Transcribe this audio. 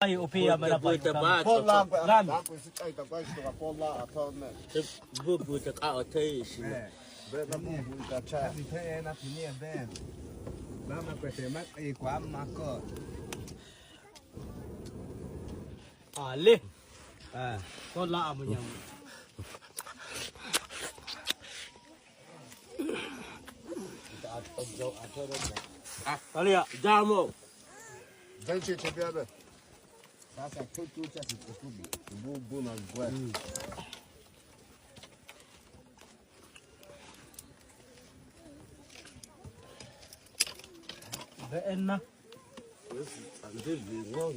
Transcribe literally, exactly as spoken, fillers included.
Hai, upi ya mana Pak? Pola, ram. Aku sitai tak baik tu pola atau ne. Beu beu tak au thai sini. Beu na beu beu tak cha. Tapi thai na pini ben. Ba ma ko semak, eh, kuam ma ko. Aleh. Ah. Pola amunyam. Kali ya, jamu. Dan si cepi ada. Sasa tu tu cha si tu bu bu na gua. Been na. Anjir bingung.